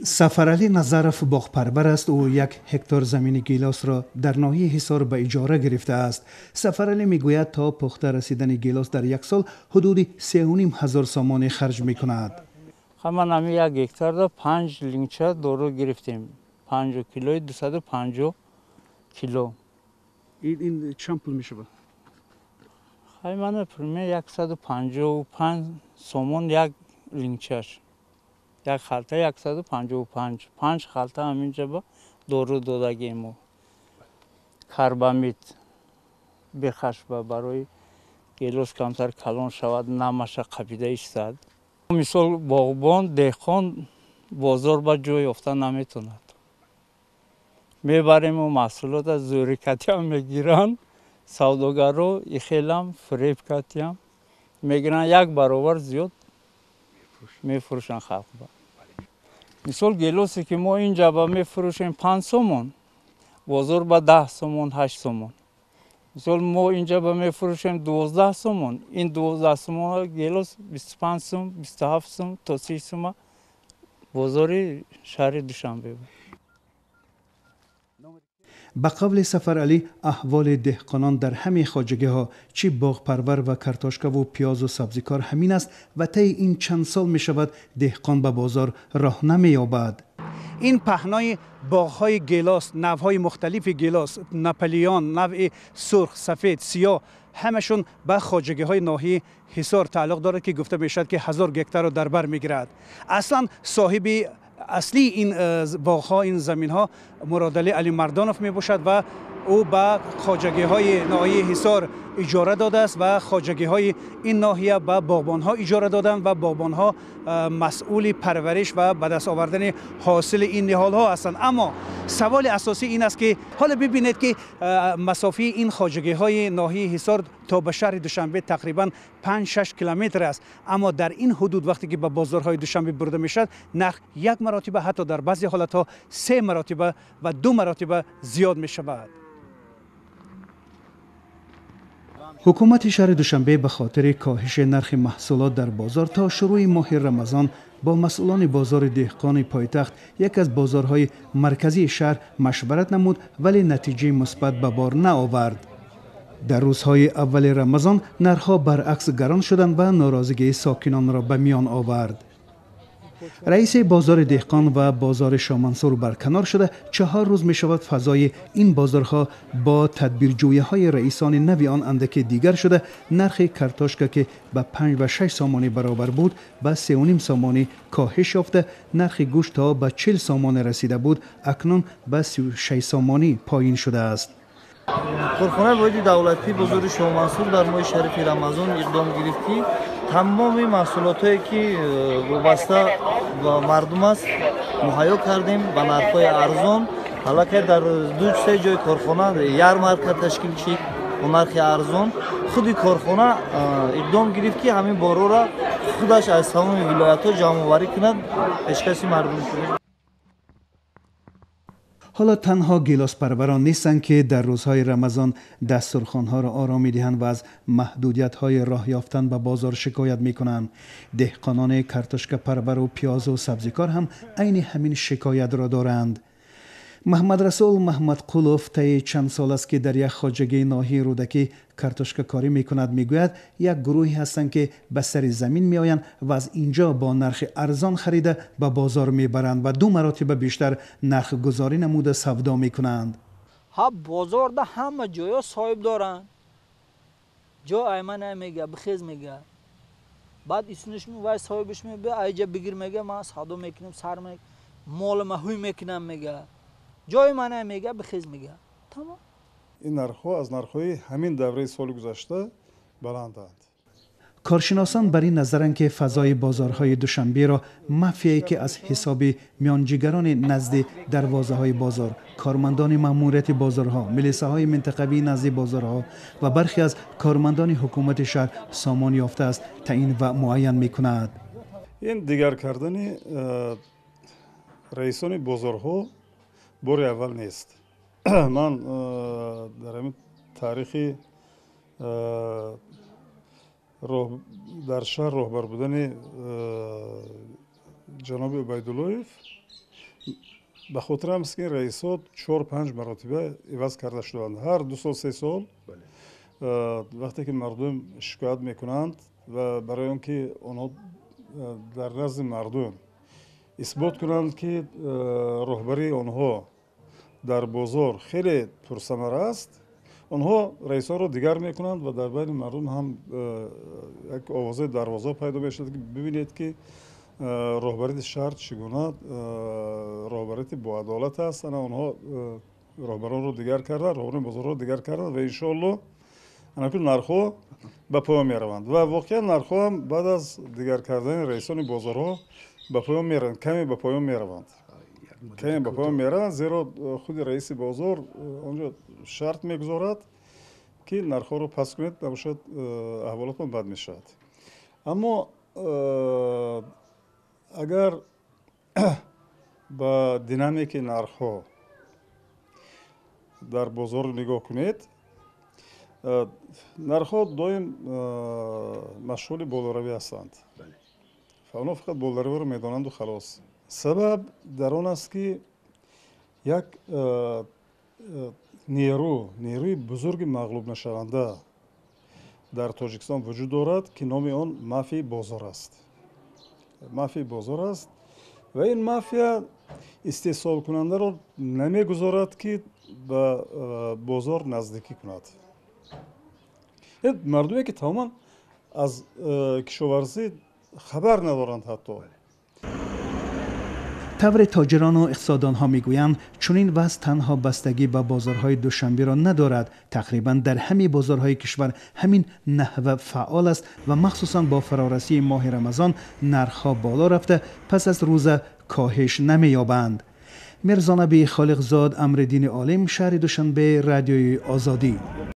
Сафаралӣ Назаров боғпарвар аст. Ӯ 1 гектар замини гелосро дар ноҳияи Ҳисор ба иҷора гирифтааст. Сафаралӣ мегӯяд, то пухта расидани гелос дар як сол ҳудуди 3500 сомонӣ харҷ мекунад. Ман ҳамин 1 гектарда панҷ линча дору гирифтем, 50 килои, 250 кило. Ин чанд пул мешавад? Хай, мана, пример, 155 сомон як линчаш, як халта 155, панҷ халта ҳаминҷа ба дору додагем мо, карбамид бехашба, барои гелос камтар калон шавад, намаша қапида истад. Мисол, боғбон, деҳқон бозор ба ҷой ёфта наметавонад. Мебарему маҳсулота зӯрикатиам мегиранд савдогаро, ихелам фиребкатиам мегиранд, як баробар зиёд мефурӯшанд халқба. Мисол, гелосе ки мо инҷа ба мефурӯшем 5 сомон, бозор ба 10 сомон, 8 сомон. Мисол, мо инҷа ба мефурӯшем 12 сомон, ин 12 сомон гелос 25 сум, 27 сум то 30 сума бозори шаҳри Душанбе. Ба қавли Сафаралӣ, аҳволи деҳқонон дар ҳамаи хоҷагиҳо, чӣ боғпарвар ва картошкаву пиёзу сабзикор, ҳамин аст ва таи ин чанд сол мешавад, деҳқон ба бозор роҳ намеёбад. Ин паҳнои боғҳои гелос, навъҳои мухталифи гелос, Наполеон, навъи сурх, сафед, сиёҳ, ҳамашон ба хоҷагиҳои ноҳияи Ҳисор тааллуқ дорад, ки гуфта мешавад, ки 1000 гектарро дар бар мегирад. Аслан соҳиби аслии ин боғҳо, ин заминҳо Муродалӣ Алимардонов мебошад ва ӯ ба хоҷагиҳои ноҳияи Ҳисор иҷора додааст ва хоҷагиҳои ин ноҳия ба боғбонҳо иҷора доданд ва боғбонҳо масъули парвариш ва ба даст овардани ҳосили ин ниҳолҳо ҳастанд. Аммо саволи асосӣ ин аст, ки ҳоло бибинед, ки масофаи ин хоҷагиҳои ноҳияи Ҳисор то ба шаҳри Душанбе тақрибан 5-6 километр аст. Аммо дар ин ҳудуд, вақте ки ба бозорҳои Душанбе бурда мешавад, нарх як маротиба, ҳатто дар баъзе ҳолатҳо се маротиба ва ду маротиба зиёд мешавад. Ҳукумати шаҳри Душанбе ба хотири коҳиши нархи маҳсулот дар бозор то шурӯи моҳи Рамазон бо масъулони бозори деҳқони пойтахт, яке аз бозорҳои марказии шаҳр, машварат намуд, вале натиҷаи мусбат ба бор наовард. Дар рӯзҳои аввали Рамазон нархҳо баръакс гарон шуданд ва норозигии сокинонро ба миён овард. Раиси бозори деҳқон ва бозори Шомансур барканор шуда, 4 рӯз мешавад, фазои ин бозорҳо бо тадбирҷӯиҳои раисони нави он андаке дигар шуда. Нархи картошка, ки ба 5 ва 6 сомонӣ баробар буд, ба 3,5 сомонӣ коҳиш ёфта, нархи гӯшт то ба 40 сомонӣ расида буд, акнун ба 36 сомонӣ поин шудааст. Корхонаи воҳиди давлатии бозори Шоҳмансур дар моҳи шарифи Рамазон иқдом гирифт, ки тамоми маҳсулотое, ки вобаста ба мардум аст, муҳайё кардем ба нархҳои арзон. Аллакай дар ду се ҷои корхона ярмарка ташкил шид бо нархи арзон. Худи корхона иқдом гирифт, ки ҳамин борора худаш аз тамоми вилоятҳо ҷамъоварӣ кунад, пешкаши мардум кунад. Ҳоло танҳо гилоспарварон нестанд, ки дар рӯзҳои Рамазон дастурхонҳоро ором медиҳанд ва аз маҳдудиятҳои роҳ ёфтан ба бозор шикоят мекунанд. Деҳқонони картошкапарвару пиёзу сабзикор ҳам айни ҳамин шикоятро доранд. Маҳмадрасул Маҳмадқулов таи чанд сол аст, ки дар як хоҷагии ноҳияи Рӯдакӣ картошкакорӣ мекунад. Мегӯяд, як гурӯҳе ҳастанд, ки ба сари замин меоянд ва аз инҷо бо нархи арзон харида ба бозор мебаранд ва ду маротиба бештар нархгузорӣ намуда савдо мекунанд. Ҳа, бозорда ҳама ҷоё соҳиб доранд. Ҷо аймана мега, бихез мега, баъд исуниш вай соҳибиш мебия, айҷа бигир мега, ман савдо мекунем, сар молама ҳуй мекунам мега, ҷои мана мега, бихез мега, тамом. Ин нархҳо аз нархҳои ҳамин давраи соли гузашта баланданд. Коршиносон бар ин назаранд, ки фазои бозорҳои Душанберо мафияе, ки аз ҳисоби миёнҷигарони назди дарвозаҳои бозор, кормандони маъмурияти бозорҳо, милисаҳои минтақавии назди бозорҳо ва бархе аз кормандони ҳукумати шаҳр сомон ёфтааст, таъин ва муайян мекунад. Ин дигар кардани раисони бозорҳо бори аввал нест. Ман дар ҳамин таърихи дар шаҳр роҳбар будани Ҷаноби Убайдуллоев, ба хотирам аст, ки раисҳо 4-5 маротиба иваз карда шуданд, ҳар 2 сол, 3 сол. Вақте ки мардум шикоят мекунанд ва барои он ки онҳо дар назди мардум исбот кунанд, ки роҳбарии онҳо дар бозор хеле пурсамара аст, онҳо раисҳоро дигар мекунанд ва дар байни мардум ҳам як овозаи дарвоза пайдо мешавад, ки бибинед, ки роҳбарияти шаҳр чӣ гуна роҳбарияти боадолат аст. Ана онҳо роҳбаронро дигар карданд, роҳбарони бозорро дигар карданд ва иншоалло анакун нархҳо ба поён мераванд. Ва воқеан нархҳо ҳам баъд аз дигар кардани раисони бозорҳо ба поён мераванд, каме ба поён мераванд, каме ба поён мераванд, зеро худи раиси бозор онҷо шарт мегузорад, ки нархҳоро паст кунед, набошад, аҳволотон бад мешавад. Аммо агар ба динамики нархҳо дар бозор нигоҳ кунед, нархҳо доим машғули болоравӣ ҳастанд. Онҳо фақат болоравиро медонанду халос. Сабаб дар он аст, ки як нерӯи бузурги мағлубнашаванда дар Тоҷикистон вуҷуд дорад, ки номи он мафияи бозор аст. Мафияи бозор аст ва ин мафия истеҳсолкунандаро намегузорад, ки ба бозор наздикӣ кунад. Мардуме, ки тамоман аз кишоварзӣ хабар надоранд ҳатто. Тавре тоҷирону иқтисоддонҳо мегӯянд, чунин вазъ танҳо бастагӣ ба бозорҳои Душанберо надорад. Тақрибан дар ҳамаи бозорҳои кишвар ҳамин наҳва фаъол аст ва махсусан бо фарорасии моҳи Рамазон нархҳо боло рафта, пас аз рӯза коҳиш намеёбанд. Мирзонаби Холиқзод, Амриддини Олим, шаҳри Душанбе, Радиои Озодӣ.